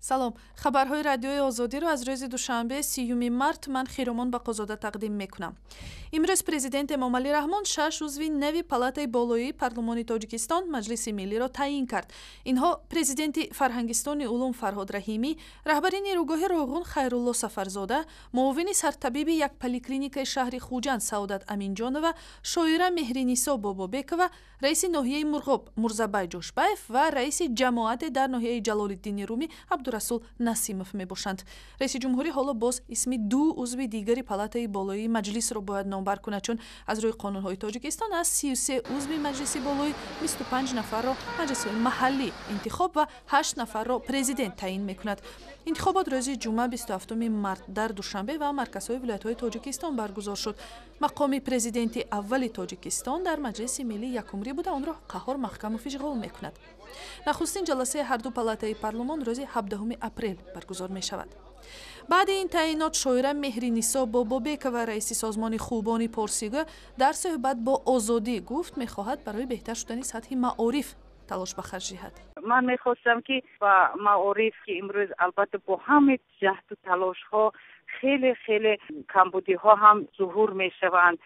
Салом, хабарҳои Радиои Озодиро аз рӯзи душанбе, 30-юми март, ман Хиромон Бақозода тақдим мекунам. Имрӯз президент Эмомалӣ Раҳмон шаш узви нави палатаи болоии парлумони Тоҷикистон, Маҷлиси Миллиро таъин кард. Инҳо президенти Фарҳангистони улум Фарҳод Раҳимӣ, раҳбари нерӯгоҳи Роғун Хайрулло Сафарзода, муовини сартабиби як поликлиникаи шаҳри Хуҷанд Саодат Аминҷонова, шоира Меҳринисо Бобобекова, раиси ноҳияи Мурғоб Мурзабай Ҷошбаев ва раиси ҷамоате дар ноҳияи Ҷалолиддини Румӣ Абдурасул Насимов мебошанд. Раиси ҷумҳурӣ ҳоло боз исми ду узви дигари палатаи болоии маҷлисро бояд номбар кунад, чун аз рӯи қонунҳои Тоҷикистон аз 33 узви маҷлиси болоӣ 25 нафарро маҷлисҳои маҳаллӣ интихоб ва ҳашт нафарро президент таъин мекунад. Интихобот рӯзи ҷумъа, 27-уми март, дар Душанбе ва марказҳои вилоятҳои Тоҷикистон баргузор шуд. Мақоми президенти аввали Тоҷикистон дар Маҷлиси Миллӣ якумрӣ буда, онро Қаҳҳор Маҳкамов ишғол мекунад. Нахустин ҷаласаи ҳарду палатаи парлумон рӯзи 17-уми апрел баргузор мешавад. Баъди ин таъинот шоира Меҳринисо Бобобекова, раиси созмони хубони порсигӯ, дар суҳбат бо Озодӣ гуфт, мехоҳад барои беҳтар шудани сатҳи маориф талош ба харҷ диҳад. Ман мехостам, ки ба маориф, ки имрӯз албатта бо ҳама ҷаҳду талошҳо хеле хеле камбудиҳо ҳам зуҳур мешаванд,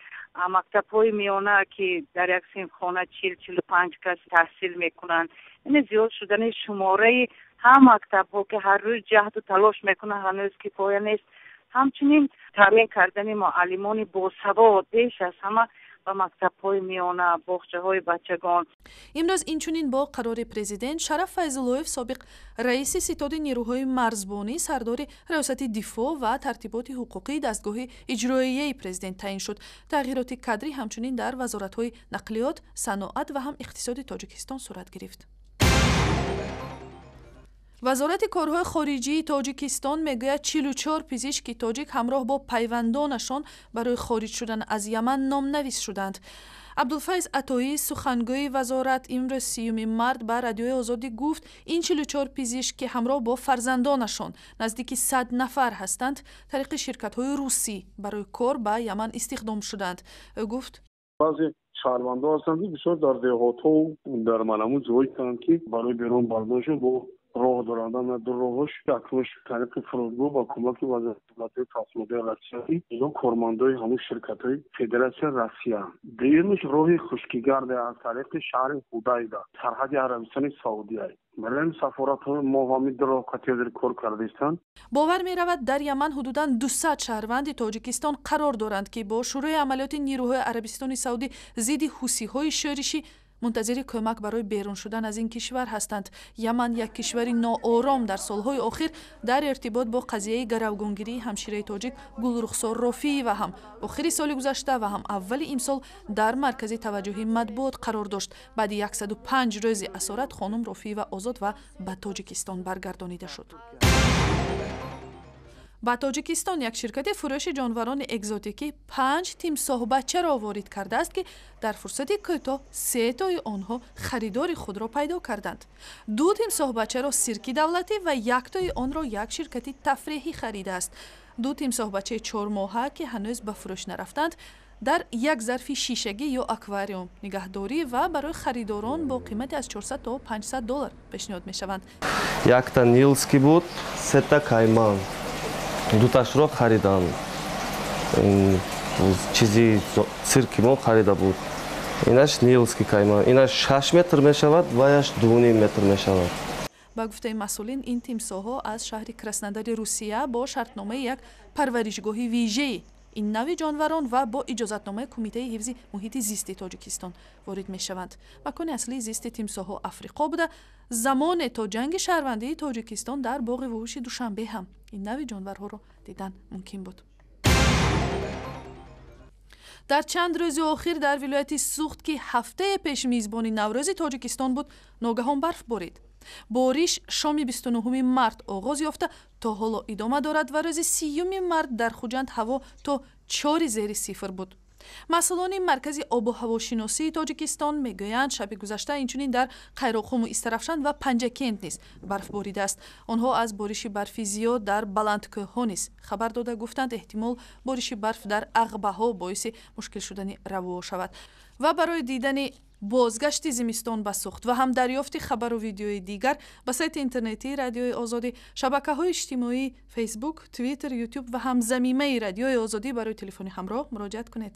мактабҳои миёна, ки дар як синфхона 40-45 кас таҳсил мекунанд, яъне зиёд шудани шумораи ҳам мактабҳо, ки ҳар рӯз ҷаҳду талош мекунанд, ҳанӯз кифоя нест. Ҳамчунин таъмин кардани муаллимони босавод беш аз ҳама ба мактабҳои миёна, боғчаҳои бачагон. Имрӯз инчунин бо қарори президент Шараф Файзуллоев, собиқ раиси ситоди нерӯҳои марзбонӣ, сардори Раёсати дифоъ ва тартиботи ҳуқуқии дастгоҳи иҷроияи президент таъин шуд. Тағйироти кадрӣ ҳамчунин дар вазоратҳои нақлиёт, саноат ва ҳам иқтисоди Тоҷикистон сурат гирифт. Вазорати корҳои хориҷии Тоҷикистон мегӯяд, 44 пизишки тоҷик ҳамроҳ бо пайвандонашон барои хориҷ шудан аз Яман номнавис шуданд. Абдулфайз Атоӣ, сухангӯи вазорат, имрӯз, 30-юми март, ба Радиои Озодӣ гуфт, ин 44 пизишк, ки ҳамроҳ бо фарзандонашон наздики 100 нафар ҳастанд, тариқи ширкатҳои русӣ барои кор ба Яман истихдом шуданд. Ӯ гуфт: Баъзе шаҳрвандо ҳастанд, ки бисёр дар деҳотҳо, дар маламун ҷое ҳастанд, ки барои берун бардошт бо роҳ доранд. Ду роҳош: якумаш тариқи фурудгоҳ ба кӯмаки вазорати фавқулодаи Россия, ино кормандои ҳамун ширкатҳои Федератсияи Россия. Дуюмаш роҳи хушкигарде аз тариқи шаҳри Ҳудайда, сарҳади Арабистони Саудия. Барои сафоратҳои мо ҳамин ду роҳ қатъи кор кардаистанд. Бовар меравад, дар Яман ҳудудан 200 шаҳрванди Тоҷикистон қарор доранд, ки бо шурӯи амалиёти нерӯҳои Арабистони Саудӣ зидди ҳусиҳои шӯришӣ мунтазири кӯмак барои берун шудан аз ин кишвар ҳастанд. Яман, як кишвари ноором, дар солҳои охир дар иртибот бо қазияи гаравгонгирии ҳамшираи тоҷик Гулрухсор Рофиева ҳам охири соли гузашта ва ҳам аввали имсол дар маркази таваҷҷӯҳи матбуот қарор дошт. Баъди 105 рӯзи асорат хонум Рофиева озод ва ба Тоҷикистон баргардонида шуд. Ба Тоҷикистон як ширкати фурӯши ҷонварони экзотикӣ панҷ тимсоҳбачаро ворид кардааст, ки дар фурсати кӯтоҳ сетои онҳо харидори худро пайдо карданд. Ду тимсоҳбачаро сирки давлатӣ ва яктои онро як ширкати тафреҳӣ харидааст. Ду тимсоҳбачаи 4-моҳа, ки ҳанӯз ба фурӯш нарафтанд, дар як зарфи шишагӣ ё аквариум нигаҳдорӣ ва барои харидорон бо қимати аз 400 то 500 доллар пешниҳод мешаванд. Якта нилский буд, сета кайман, дуташро харидам. Чизи цирки мо харида буд. Инаш нилский кайман, инаш 6 метр мешавад, ваяш 2,5 метр мешавад. Ба гуфтаи масъулин, ин тимсоҳҳо аз шаҳри Краснодари Русия бо шартномаи як парваришгоҳи вижаи ин нави ҷонварон ва бо иҷозатномаи Кумитаи ҳифзи муҳити зисти Тоҷикистон ворид мешаванд. Макони аслии зисти тимсоҳҳо Африқо буда, замоне то ҷанги шаҳрвандии Тоҷикистон дар боғи вуҳуши Душанбе ҳам ин нави ҷонварҳоро дидан мумкин буд. Дар чанд рӯзи охир дар вилояти Суғд, ки ҳафтае пеш мизбони Наврӯзи Тоҷикистон буд, ногаҳон барф борид. Бориш шоми 29-уми март оғоз ёфта, то ҳоло идома дорад ва рӯзи 30-юми март дар Хуҷанд ҳаво то чори зери сифр буд. Масъулони Маркази обу ҳавошиносии Тоҷикистон мегӯянд, шаби гузашта инчунин дар Қайроққуму Истарафшан ва Панҷакент низ барф боридааст. Онҳо аз бориши барфи зиёд дар баландкӯҳҳо низ хабар дода, гуфтанд, эҳтимол бориши барф дар ағбаҳо боиси мушкил шудани равуо шавад ва барои дидани Бозгашти зимистон ба Сухт ва ҳам дарёфти хабару видеои дигар ба сайти интернетии Радиои Озодӣ, шабакаҳои иҷтимоӣ, Фейсбук, Твиттер, Ютуб ва ҳам замимаи Радиои Озодӣ барои телефони ҳамроҳ муроҷиат кунед.